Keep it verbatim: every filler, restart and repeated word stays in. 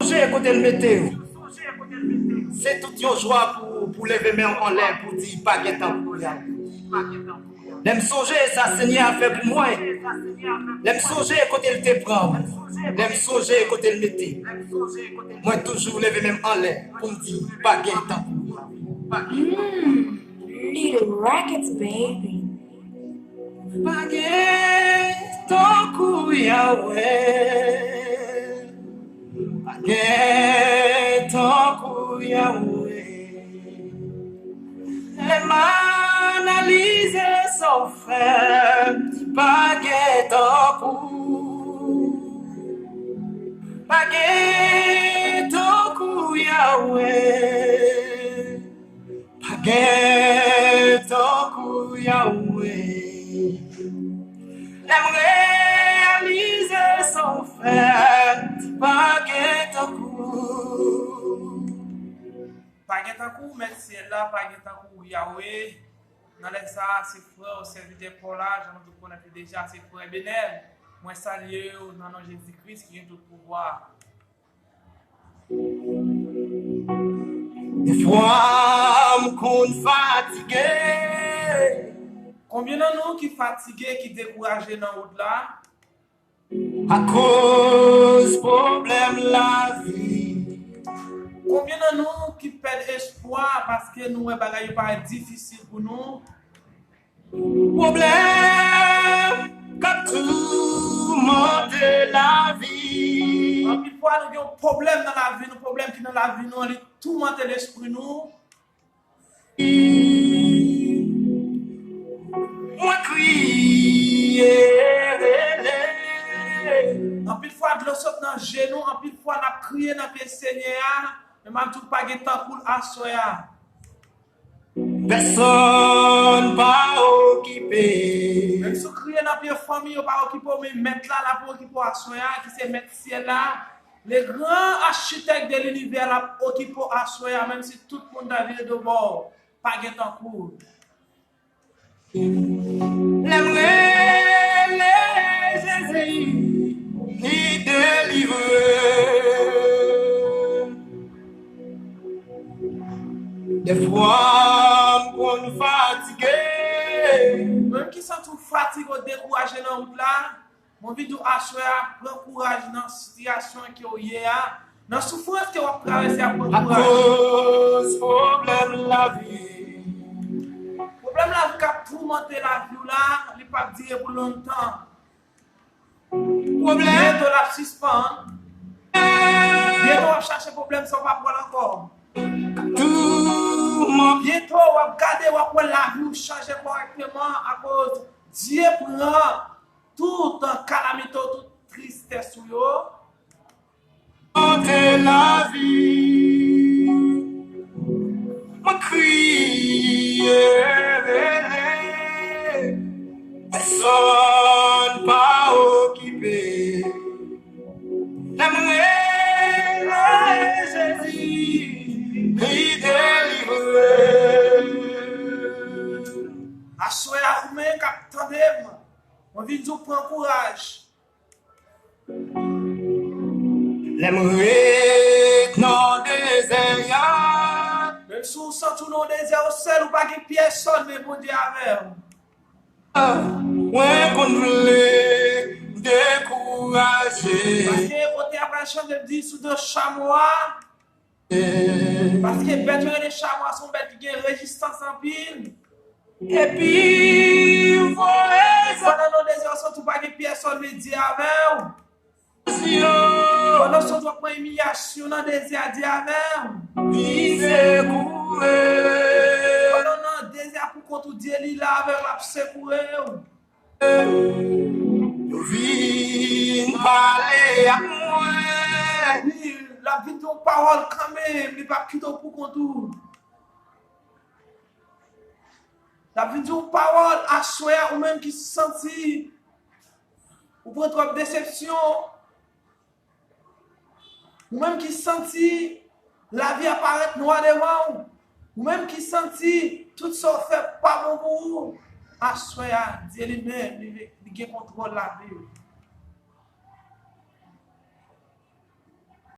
Sonje kote l mete w. Se tout yon jwa pou, pou leve men w anlè pou di pa gen tankou Yahweh. Lè m sonje sa Senyè a fè pou mwen, lè m sonje kote l te pran m, lè m sonje kote l mete m, mwen toujou leve men m anlè pou m di pa gen tankou Yahweh. Mm, little rockets, baby. Pa gen tankou Yahweh. Pa gen tankou Yahweh. Lè m analize sa w fè, m di pa gen tankou. Pa gen tankou Yahweh. Pa gen tankou Yahweh. Lè m reyalize sa w fè, m di pa gen tankou. Pa gen tankou w, Mèt syèl la, pa gen tankou w, Yahweh. Nan lè sa a, se frè w, sèvitè pa w la, jan nou tout konnen li deja, se frè Benèl. Mwen salye w nan non Jezi Kris ki gen tout pouvwa. Defwa m konn fatige. Konbyen nan nou ki fatige, ki dekouraje nan wout la? Akoz pwoblèm lavi. Konbyen nan nou ki pèd espwa paske nou wè bagay yo parèt difisil pou nou? Pwoblèm k ap toumante lavi. Anpil fwa nou gen yon pwoblèm nan lavi nou, pwoblèm ki nan lavi nou an, li toumante lespri nou. Mwen kriye rele. Anpil fwa dlo sot nan je nou, anpil fwa n ap kriye nan pye Senyè a, men m ap di w pa gen tankou l aswè a. Pèsonn pa okipe. Menm si w kriye nan pye fanmi yo pa okipe w, men Mèt la, l ap okipe w aswè a, ki se Mèt syèl la, le gran achitèk de linivè, l ap okipe w aswè a, menm si tout moun ta vire do bò w, pa gen tankou w. Lè m rele Jezi, li delivre. Defwa m konn fatige. Menm ki santi w fatige, w dekouraje nan wout la, mwen vin di w aswè a, pran kouraj nan sitiyasyon ke w ye a, nan soufrans ke w ap travèse a, pran kouraj. Akoz pwoblèm lavi. Pwoblèm lavi k ap toumante lavi w la, li p ap dire pou lontan. Pwoblèm. Byento l ap sispann. Byento w ap chache pwoblèm sa w p ap wè l ankò. Toumante. Byento w ap gade, w ap wè lavi w chanje kòrèkteman akoz Dye pran tout kalamite w, tout tristès ou yo. Lavi. Mwen kriye rele. Pèsonn pa okipe. Lè m rele Jezi, li delivre. Aswè a, ou menm k ap tande m, mwen vin di w pran kouraj. Lè m ret nan dezè a. Menm si w santi w nan yon dezè, ou sèl, ou pa gen pyèsòn, men Bondye avè w. Mwen konn vle dekouraje. Paske otè a pral chante di sou do chamo a. Paske bèt yo rele chamo a se yon bèt ki gen rezistans anpil. Epi voye sa. Pandan nan dezè a, w santi w pa gen pyèsòn, men Dye avè w. Pandan w santi w ap pran imilyasyon nan dezè a, Dye avè w. Li sekoure. Pandan w nan dezè a poukont ou, Dye li la avè w, l ap sekoure w. Yo vin pale ak mwen. Li, l ap vin di w pawòl kanmenm, li p ap kite w poukont ou. L ap vin di w pawòl aswè a, ou menm ki santi ou pran twòp desepsyon, ou menm ki santi lavi a parèt nwa devan w, ou menm ki santi tout sa w fè pa bon pou ou, aswè a, Dye li menm, li, li gen kontwòl lavi w.